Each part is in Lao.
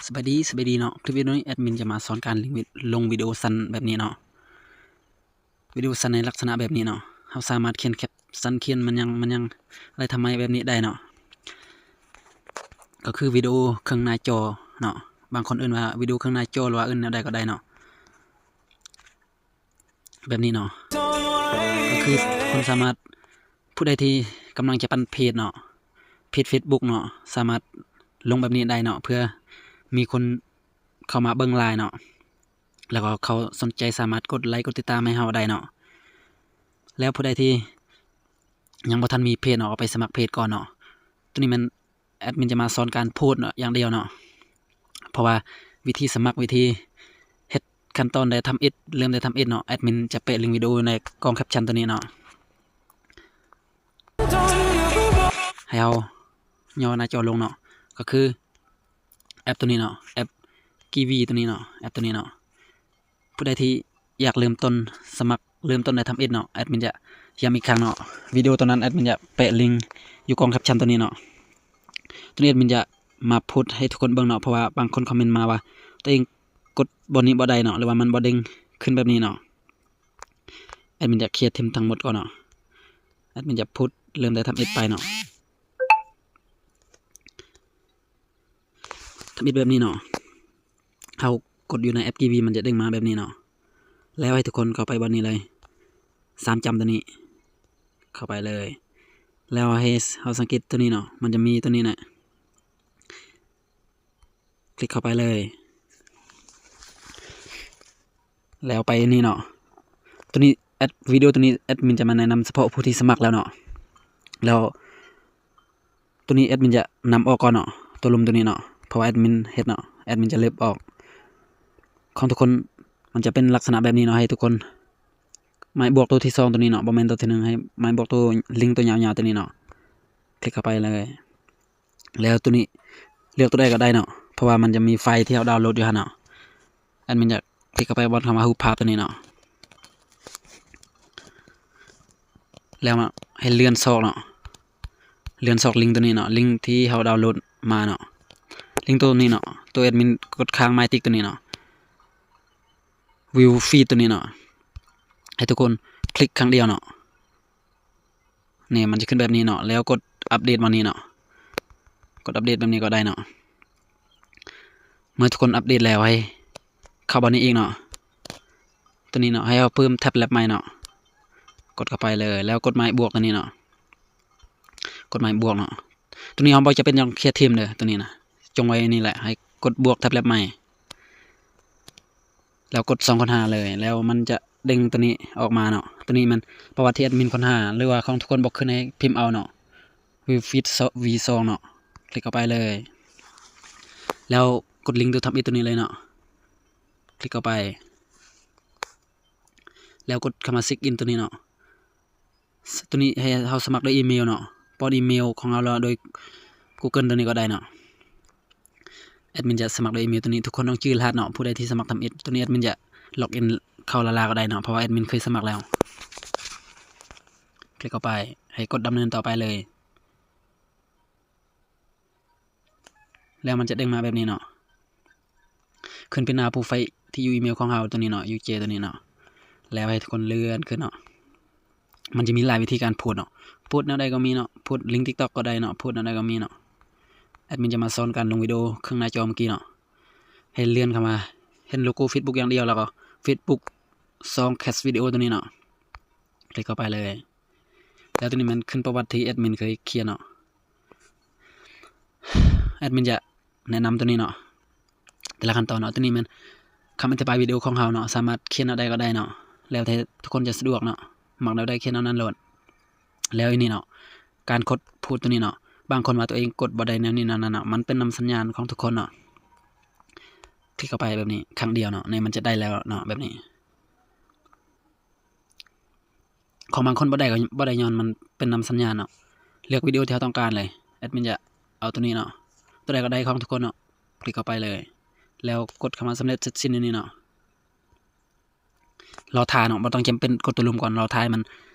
ສະບາຍດີ ສະບາຍດີເນາະ. ຄລິບວິດີໂອນີ້ແອດມິນຈະມາສອນການເຮັດ ລົງວິດີໂອສັ້ນແບບນີ້ເນາະ. ວິດີໂອສັ້ນໃນລັກສະນະແບບນີ້ເນາະ. ເຮົາສາມາດຂຽນແຄປຊັນ ຂຽນມັນຫຍັງ ມັນຫຍັງ ອາໄລທຳໄມແບບນີ້ໄດ້ເນາະ. ກໍຄືວິດີໂອເຄິ່ງໜ້າຈໍເນາະ. ບາງຄົນເອີ້ນວ່າວິດີໂອເຄິ່ງໜ້າຈໍ ຫຼືວ່າເອີ້ນແນວໃດກໍໄດ້ເນາະ. ແບບນີ້ເນາະ. ກໍຄືຄົນສາມາດ ຜູ້ໃດທີ່ກຳລັງຈະປັ້ນເພຈເນາະ, ເພຈເຟສບຸກເນາະ, ສາມາດລົງແບບນີ້ໄດ້ເນາະ ເພື່ອມີຄົນເຂົ້າມາເບິ່ງຫຼາຍເນາະ. ແລ້ວກໍເຂົາສົນໃຈສາມາດກົດໄລກ໌ ກົດຕິດຕາມໃຫ້ເຮົາໄດ້ເນາະ. ແລ້ວຜູ້ໃດທີ່ຍັງບໍ່ທັນມີເພຈເນາະ, ເອົາໄປສະໝັກເພຈກ່ອນເນາະ. ໂຕນີ້ແມ່ນແອດມິນຈະມາສອນການໂພສເນາະ ຢ່າງດຽວເນາະ. ເພາະວ່າວິທີສະໝັກ, ວິທີເຮັດຂັ້ນຕອນໃດທຳອິດ, ເລີ່ມໃດທຳອິດເນາະ, ແອດມິນຈະແປະລິງວິດີໂອໃນກ່ອງແຄປຊັນໂຕນີ້ເນາະ. ໃຫ້ເຮົາຍໍໜ້າຈໍລົງເນາະ, ກໍຄື ແອັບໂຕນີ້ເນາະ, ແອັບ Kiwi ໂຕນີ້ເນາະ, ແອັບໂຕນີ້ເນາະ. ຜູ້ໃດທີ່ຢາກເລີ່ມຕົ້ນສະໝັກ, ເລີ່ມຕົ້ນໄດ້ທຳອິດເນາະ, ແອດມິນຈະຢ້ຳອີກຄັ້ງເນາະ. ວິດີໂອໂຕນັ້ນແອດມິນຈະແປະລິງຢູ່ກ່ອງແຄປຊັນໂຕນີ້ເນາະ. ໂຕນີ້ແອດມິນຈະມາໂພສໃຫ້ທຸກຄົນເບິ່ງເນາະ, ເພາະວ່າບາງຄົນຄອມເມັນມາວ່າ ໂຕເອງກົດບ່ອນນີ້ບໍ່ໄດ້ເນາະ ຫຼືວ່າມັນບໍ່ເດ້ງຂຶ້ນແບບນີ້ເນາະ. ແອດມິນຈະເຄຍຖິ້ມທັງໝົດກ່ອນເນາະ. ແອດມິນຈະໂພສເລີ່ມໄດ້ທຳອິດໄປເນາະ. ທຳອິດແບບນີ້ເນາະ. ເຮົາກົດຢູ່ໃນແອັບ Kiwi ມັນຈະເດ້ງມາແບບນີ້ເນາະ. ແລ້ວໃຫ້ທຸກຄົນເຂົ້າໄປບ່ອນນີ້ເລີຍ, ສາມຈ້ຳໂຕນີ້, ເຂົ້າໄປເລີຍ. ແລ້ວໃຫ້ເຮົາສັງເກດໂຕນີ້ເນາະ, ມັນຈະມີໂຕນີ້ນະ, ຄລິກເຂົ້າໄປເລີຍ. ແລ້ວໄປນີ້ເນາະ. ໂຕນີ້ແອັດ ວິດີໂອໂຕນີ້ແອັດມິນຈະມາແນະນຳສະເພາະຜູ້ທີ່ສະໝັກແລ້ວເນາະ. ແລ້ວໂຕນີ້ແອັດມິນຈະນຳອອກກ່ອນເນາະ, ໂຕລຸ່ມໂຕນີ້ເນາະ, ເພາະວ່າແອັດມິນເຮັດເນາະ, ແອັດມິນຈະເລັບອອກ. ຂອງທຸກຄົນມັນຈະເປັນລັກສະນະແບບນີ້ເນາະ, ໃຫ້ທຸກຄົນໝາຍບວກໂຕທີສອງໂຕນີ້ເນາະ, ບໍ່ແມ່ນໂຕທີໜຶ່ງ, ໃຫ້ໝາຍບວກໂຕລິງໂຕຍາວໆໂຕນີ້ເນາະ. ຄລິກເຂົ້າໄປເລີຍ. ແລ້ວໂຕນີ້ເລືອກໂຕໃດກໍໄດ້ເນາະ, ເພາະວ່າມັນຈະມີໄຟລ໌ທີ່ເຮົາດາວໂຫຼດຢູ່ຫັ້ນເນາະ. ແອດມິນຈະຄລິກເຂົ້າໄປບ່ອນຄຳວ່າຮູບພາບໂຕນີ້ເນາະ. ແລ້ວມາໃຫ້ເລື່ອນຊອກເນາະ, ເລື່ອນຊອກລິງໂຕນີ້ເນາະ, ລິງທີ່ເຮົາດາວໂຫຼດມາເນາະ, ລິງໂຕນີ້ເນາະ. ໂຕແອດມິນກົດຄ້າງໝາຍຕິກໂຕນີ້ເນາະ, View Feed ໂຕນີ້ເນາະ. ໃຫ້ທຸກຄົນຄລິກຄັ້ງດຽວເນາະ. ນີ້ມັນຈະຂຶ້ນແບບນີ້ເນາະ, ແລ້ວກົດອັບເດດມານີ້ເນາະ, ກົດອັບເດດແບບນີ້ກໍໄດ້ເນາະ. ເມື່ອທຸກຄົນອັບເດດແລ້ວ ໃຫ້ເຂົ້າບ່ອນນີ້ອີກເນາະ, ໂຕນີ້ເນາະ, ໃຫ້ເຮົາເພີ່ມແທັບແລັບໃໝ່ເນາະ, ກົດເຂົ້າໄປເລີຍ. ແລ້ວກົດໝາຍບວກໂຕນີ້ເນາະ, ກົດໝາຍບວກເນາະ. ໂຕນີ້ເຮົາບໍ່ຈຳເປັນຕ້ອງເຄຍຖິ້ມເດີ, ໂຕນີ້ນະ, ຈົ່ງໄວ້ນີ້ແຫຼະ, ໃຫ້ກົດບວກແທັບແລັບໃໝ່. ແລ້ວກົດສອງຄົ້ນຫາເລີຍ, ແລ້ວມັນຈະເດ້ງໂຕນີ້ອອກມາເນາະ. ໂຕນີ້ແມ່ນປະຫວັດທີ່ແອດມິນຄົ້ນຫາ ຫຼືວ່າຂອງທຸກຄົນບໍ່ຂຶ້ນໃຫ້ພິມເອົາເນາະ, View Feed ສ- ວີສອງເນາະ. ຄລິກເຂົ້າໄປເລີຍ, ແລ້ວກົດລິງໂຕທຳອິດໂຕນີ້ເລີຍເນາະ, ຄລິກເຂົ້າໄປ. ແລ້ວກົດຄຳວ່າ Sign In ໂຕນີ້ເນາະ. ໂຕນີ້ໃຫ້ເຮົາສະໝັກໂດຍອີເມວເນາະ, ປ້ອນອີເມວຂອງເຮົາ ຫຼືໂດຍ Google ໂຕນີ້ກໍໄດ້ເນາະ. ແອດມິນຈະສະໝັກໂດຍອີເມວໂຕນີ້, ທຸກຄົນຕ້ອງຈື່ລະຫັດເນາະ, ຜູ້ໃດທີ່ສະໝັກທຳອິດ. ໂຕນີ້ແອດມິນຈະ log in ເຂົ້າລ້າໆກໍໄດ້ເນາະ, ເພາະວ່າແອດມິນເຄີຍສະໝັກແລ້ວ. ຄລິກເຂົ້າໄປ, ໃຫ້ກົດດຳເນີນຕໍ່ໄປເລີຍ. ແລ້ວມັນຈະເດ້ງມາແບບນີ້ເນາະ, ຂຶ້ນເປັນໜ້າໂປຣໄຟທີ່ຢູ່ອີເມວຂອງເຮົາໂຕນີ້ເນາະ, ຢູເຈໂຕນີ້ເນາະ. ແລ້ວໃຫ້ທຸກຄົນເລື່ອນຂຶ້ນເນາະ, ມັນຈະມີຫຼາຍວິທີການໂພສເນາະ, ໂພສແນວໃດກໍມີເນາະ, ໂພສລິງ TikTok ກໍໄດ້ເນາະ, ໂພສແນວໃດກໍມີເນາະ. ແອດມິນຈະມາສອນການລົງວິດີໂອເຄິ່ງໜ້າຈໍເມື່ອກີ້ເນາະ, ໃຫ້ເລື່ອນເຂົ້າມາ, ເຫັນໂລໂກ້ Facebook ຢ່າງດຽວ ແລ້ວກໍ Facebook ຊ່ອງ Catch Video ໂຕນີ້ເນາະ, ຄລິກເຂົ້າໄປເລີຍ. ແລ້ວໂຕນີ້ແມ່ນຂຶ້ນປະຫວັດທີ່ແອດມິນເຄີຍຂຽນເນາະ. ແອດມິນຈະແນະນຳໂຕນີ້ເນາະ, ແຕ່ລະຂັ້ນຕອນເນາະ. ໂຕນີ້ແມ່ນຄຳອະທິບາຍວິດີໂອຂອງເຮົາເນາະ, ສາມາດຂຽນແນວໃດກໍໄດ້ເນາະ, ແລ້ວແຕ່ທຸກຄົນຈະສະດວກເນາະ, ມັກແນວໃດຂຽນແນວນັ້ນໂລດ. ແລ້ວອີນີ້ເນາະ, ການກົດໂພສໂຕນີ້ເນາະ, ບາງຄົນວ່າໂຕເອງກົດບໍ່ໄດ້ແນວນີ້ແນວນັ້ນເນາະ, ມັນເປັນນຳສັນຍານຂອງທຸກຄົນເນາະ. ຄລິກເຂົ້າໄປແບບນີ້ຄັ້ງດຽວເນາະ, ນີ້ມັນຈະໄດ້ແລ້ວເນາະ, ແບບນີ້. ຂອງບາງຄົນບໍ່ໄດ້ກໍບໍ່ໄດ້ ຍ້ອນມັນເປັນນຳສັນຍານເນາະ. ເລືອກວິດີໂອທີ່ເຮົາຕ້ອງການເລີຍ, ແອດມິນຈະເອົາໂຕນີ້ເນາະ, ໂຕໃດກໍໄດ້ຂອງທຸກຄົນເນາະ, ຄລິກເຂົ້າໄປເລີຍ, ແລ້ວກົດຄຳວ່າສຳເລັດເສັດສິ້ນຢູ່ນີ້ເນາະ. ລໍຖ້າເນາະ, ບໍ່ຕ້ອງຈຳເປັນກົດໂຕລຸ່ມກ່ອນ, ລໍຖ້າໃຫ້ມັນ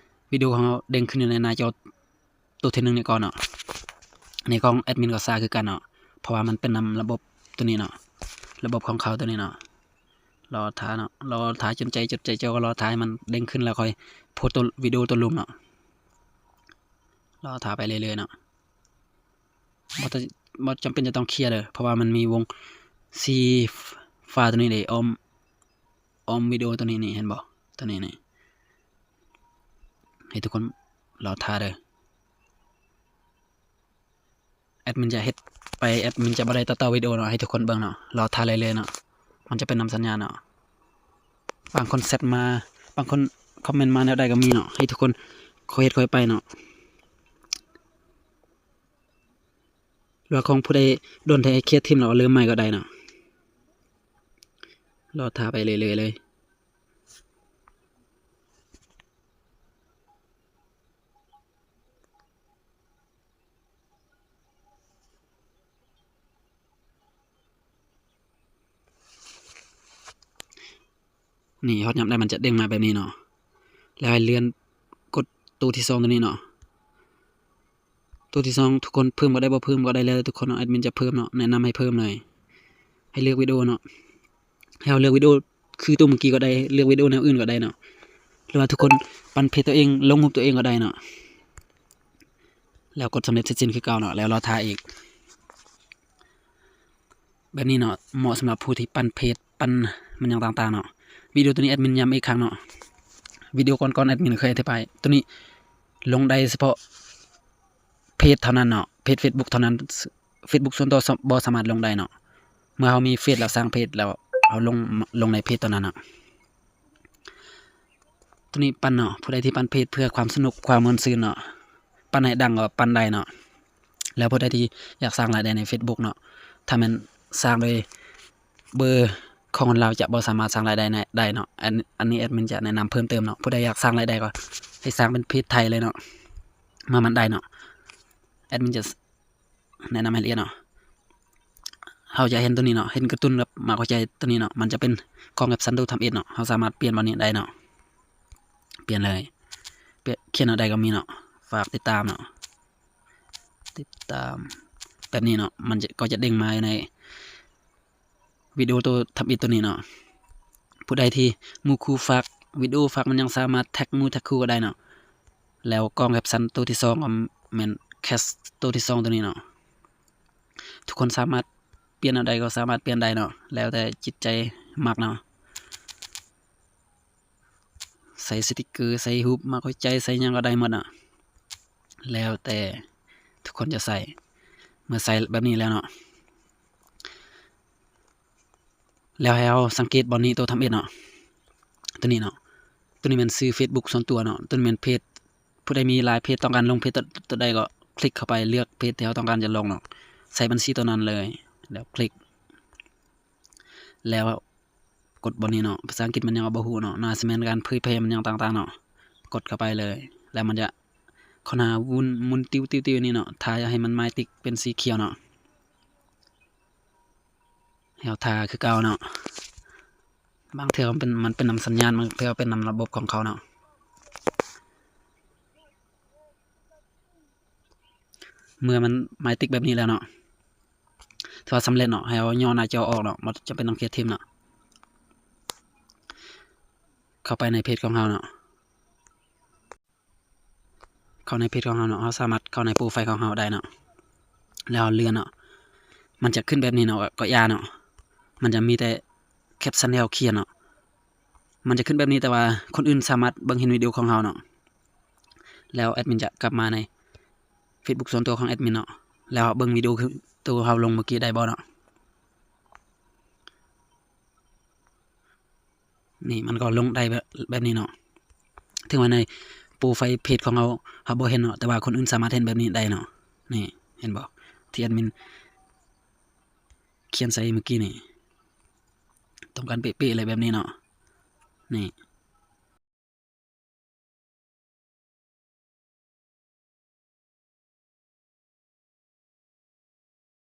ວິດີໂອຂອງເຮົາເດ້ງຂຶ້ນຢູ່ໃນໜ້າຈໍໂຕທີໜຶ່ງນີ້ກ່ອນເນາະ. ໃນຂອງແອດມິນກໍຊ້າຄືກັນເນາະ, ເພາະວ່າມັນເປັນນຳລະບົບໂຕນີ້ເນາະ. ລະບົບຂອງເຂົາໂຕນີ້ເນາະ. ລໍຖ້າເນາະ, ລໍຖ້າຈົນໃຈຈົດໃຈຈ່ອ ກໍລໍຖ້າໃຫ້ມັນເດັ້ງຂຶ້ນ ແລ້ວຄ່ອຍໂພສໂຕ ວິດີໂອໂຕລົງເນາະ. ລໍຖ້າໄປເລື້ອຍໆເນາະ. ບໍ່ ບໍ່ຈຳເປັນຈະຕ້ອງເຄຍເດີ ເພາະວ່າມັນມີວົງສີຟ້າໂຕນີ້ເດ້ ອ້ອມ ອ້ອມວິດີໂອໂຕນີ້ນີ້ ເຫັນບໍ່? ໂຕນີ້ນີ້ ໃຫ້ທຸກຄົນລໍຖ້າເດີ. ແອດມິນຈະເຮັດໄປ ແອດມິນຈະບໍ່ໄດ້ຕັດຕໍ່ວິດີໂອເນາະ ໃຫ້ທຸກຄົນເບິ່ງເນາະ. ລໍຖ້າເລື້ອຍໆເນາະ, ມັນຈະເປັນນຳສັນຍານເນາະ. ບາງຄົນແຊັດມາ ບາງຄົນຄອມເມັນມາແນວໃດກໍມີເນາະ, ໃຫ້ທຸກຄົນຄ່ອຍເຮັດຄ່ອຍໄປເນາະ. ຫຼືວ່າຂອງຜູ້ໃດດົນແທ້ເຄຍຖິ້ມແລ້ວເລີ່ມໃໝ່ກໍໄດ້ເນາະ. ລໍຖ້າໄປເລື້ອຍໆເລີຍ. ນີ້ ຮອດຍາມໃດມັນຈະເດັ້ງມາແບບນີ້ເນາະ, ແລ້ວໃຫ້ເລື່ອນກົດໂຕທີສອງໂຕນີ້ເນາະ. ໂຕທີສອງ ທຸກຄົນເພີ່ມກໍໄດ້ ບໍ່ເພີ່ມກໍໄດ້ ແລ້ວແຕ່ທຸກຄົນເນາະ, ແອດມິນຈະເພີ່ມເນາະ, ແນະນຳໃຫ້ເພີ່ມເລີຍ. ໃຫ້ເລືອກວິດີໂອເນາະ, ໃຫ້ເຮົາເລືອກວິດີໂອຄືໂຕມື້ກີ້ກໍໄດ້ ເລືອກວິດີໂອແນວອື່ນກໍໄດ້ເນາະ, ຫຼືວ່າທຸກຄົນປັນເພຈຕົວເອງ ລົງຮູບຕົວເອງກໍໄດ້ເນາະ. ແລ້ວກົດສຳເລັດເສັດສິ້ນຄືເກົ່າເນາະ, ແລ້ວລໍຖ້າອີກ. ແບບນີ້ເນາະ ເໝາະສຳລັບຜູ້ທີ່ປັນເພຈ ປັນມັນຫຍັງຕ່າງໆເນາະ. ວິດີໂອໂຕນີ້ແອດມິນຢ້ຳອີກຄັ້ງເນາະ, ວິດີໂອກ່ອນໆແອດມິນເຄີຍອະທິບາຍ, ໂຕນີ້ລົງໄດ້ສະເພາະເພຈເທົ່ານັ້ນເນາະ, ເພຈເຟສບຸກເທົ່ານັ້ນ, ເຟສບຸກສ່ວນຕົວ ສ- ບໍ່ສາມາດລົງໄດ້ເນາະ. ເມື່ອເຮົາມີເຟຈແລ້ວ ສ້າງເພຈແລ້ວ ເຮົາລົງ ລົງໃນເພຈຕົວນັ້ນເນາະ. ໂຕນີ້ປັນເນາະ, ຜູ້ໃດທີ່ປັນເພຈເພື່ອຄວາມສະໜຸກ ຄວາມມ່ວນຊື່ນເນາະ, ປັນໃຫ້ດັງກໍປັນໄດ້ເນາະ. ແລ້ວຜູ້ໃດທີ່ຢາກສ້າງລາຍໄດ້ໃນເຟສບຸກເນາະ, ຖ້າແມ່ນສ້າງໂດຍເບີຂອງຄົນລາວຈະບໍ່ສາມາດສ້າງລາຍໄດ້ ໄດ້ເນາະ. ອັນ ອັນນີ້ແອດມິນຈະແນະນຳເພີ່ມເຕີມເນາະ, ຜູ້ໃດຢາກສ້າງລາຍໄດ້ກໍໃຫ້ສ້າງເປັນເພຈໄທເລີຍເນາະ, ເມື່ອມັນໄດ້ເນາະ ແອດມິນຈະ ແນະນຳໃຫ້ລະອຽດເນາະ. ເຮົາຈະເຫັນໂຕນີ້ເນາະ, ເຫັນກາຕູນກັບໝາກຫົວໃຈໂຕນີ້ເນາະ, ມັນຈະເປັນກ້ອງແຄັບຊັນໂຕທຳອິດເນາະ. ເຮົາສາມາດປ່ຽນບ່ອນນີ້ໄດ້ເນາະ, ປ່ຽນເລີຍ, ປ່ຽນ ຂຽນເອົາໄດ້ກໍມີເນາະ. ຝາກຕິດຕາມເນາະ, ຕິດຕາມ ແບບນີ້ເນາະ, ມັນຈະ ກໍຈະເດັ້ງມາຢູ່ໃນ ວິດີໂອໂຕທຳອິດໂຕນີ້ເນາະ. ຜູ້ໃດທີ່ໝູ່ຄູ່ຝາກວິດີໂອ ຝາກມັນຫຍັງ ສາມາດແທັກໝູ່ແທັກຄູ່ກໍໄດ້ເນາະ. ແລ້ວກ້ອງແຄັບຊັນໂຕທີສອງກໍແມ່ນແຄັບໂຕທີສອງໂຕນີ້ເນາະ. ທຸກຄົນສາມາດປ່ຽນແນວໃດກໍສາມາດປ່ຽນໄດ້ເນາະ, ແລ້ວແຕ່ຈິດໃຈມັກເນາະ. ໃສ່ສະຕິກເກີ ໃສ່ຮູບໝາກຫົວໃຈ ໃສ່ຫຍັງກໍໄດ້ໝົດເນາະ, ແລ້ວແຕ່ທຸກຄົນຈະໃສ່. ເມື່ອໃສ່ແບບນີ້ແລ້ວເນາະ, ແລ້ວໃຫ້ເຮົາສັງເກດບ່ອນນີ້ ໂຕທຳອິດເນາະ, ໂຕນີ້ເນາະ, ໂຕນີ້ແມ່ນຊື່ເຟສບຸກສ່ວນຕົວເນາະ, ໂຕນີ້ແມ່ນເພຈ ຜູ້ໃດມີຫຼາຍເພຈ ຕ້ອງການລົງເພຈໂຕ ໂຕໃດກໍຄລິກເຂົ້າໄປ ເລືອກເພຈທີ່ເຮົາຕ້ອງການຈະລົງເນາະ, ໃສ່ບັນຊີໂຕນັ້ນເລີຍ ແລ້ວຄລິກ ແລ້ວ ກົດບ່ອນນີ້ເນາະ, ພາສາອັງກິດມັນຫຍັງກໍບໍ່ຮູ້ເນາະ, ໜ້າຊິແມ່ນການເຜີຍແຜ່ມັນຫຍັງຕ່າງໆເນາະ. ກົດເຂົ້າໄປເລີຍ ແລ້ວມັນຈະຄົ້ນຫາວຸ້ນ ໝູນຕິວໆນີ້ເນາະ, ຖ້າຢາກໃຫ້ມັນໝາຍຕິກເປັນສີຂຽວເນາະ, ໃຫ້ເຮົາຖ້າຄືເກົ່າເນາະ. ບາງເທື່ອມັນເປັນ ມັນເປັນນຳສັນຍານ, ບາງເທື່ອເປັນນຳລະບົບຂອງເຂົາເນາະ. ເມື່ອມັນໝາຍຕິກແບບນີ້ແລ້ວເນາະ, ຖືວ່າສຳເລັດເນາະ, ໃຫ້ເຮົາຍໍໜ້າຈໍອອກເນາະ, ບໍ່ຈຳເປັນຕ້ອງເຄຍຖິ້ມເນາະ. ເຂົ້າໄປໃນເພຈຂອງເຮົາເນາະ, ເຂົ້າໃນເພຈຂອງເຮົາເນາະ, ເຮົາສາມາດເຂົ້າໃນໂປຣໄຟຂອງເຮົາໄດ້ເນາະ, ແລ້ວເຮົາເລື່ອນເນາະ, ມັນຈະຂຶ້ນແບບນີ້ເນາະ, ກໍຢ່າເນາະ, ມັນຈະມີແຕ່ແຄັບຊັນທີ່ເຮົາຂຽນເນາະ. ມັນຈະຂຶ້ນແບບນີ້, ແຕ່ວ່າຄົນອື່ນສາມາດເບິ່ງເຫັນວິດີໂອຂອງເຮົາເນາະ. ແລ້ວແອດມິນຈະກັບມາໃນເຟສບຸກສ່ວນຕົວຂອງແອດມິນເນາະ, ແລ້ວເຮົາເບິ່ງວິດີໂອໂຕເຮົາລົງເມື່ອກີ້ໄດ້ບໍ່ເນາະ. ນີ້ມັນກໍລົງໄດ້ແບບ ແບບນີ້ເນາະ. ເຖິງວ່າໃນໂປຣໄຟເພຈຂອງເຮົາ ເຮົາບໍ່ເຫັນເນາະ, ແຕ່ວ່າຄົນອື່ນສາມາດເຫັນແບບນີ້ໄດ້ເນາະ. ນີ້ເຫັນບໍ່ ທີ່ແອດມິນຂຽນໃສ່ເມື່ອກີ້ນີ້? ຕົງກັນເປະໆເລີຍແບບນີ້ເນາະ. ນີ້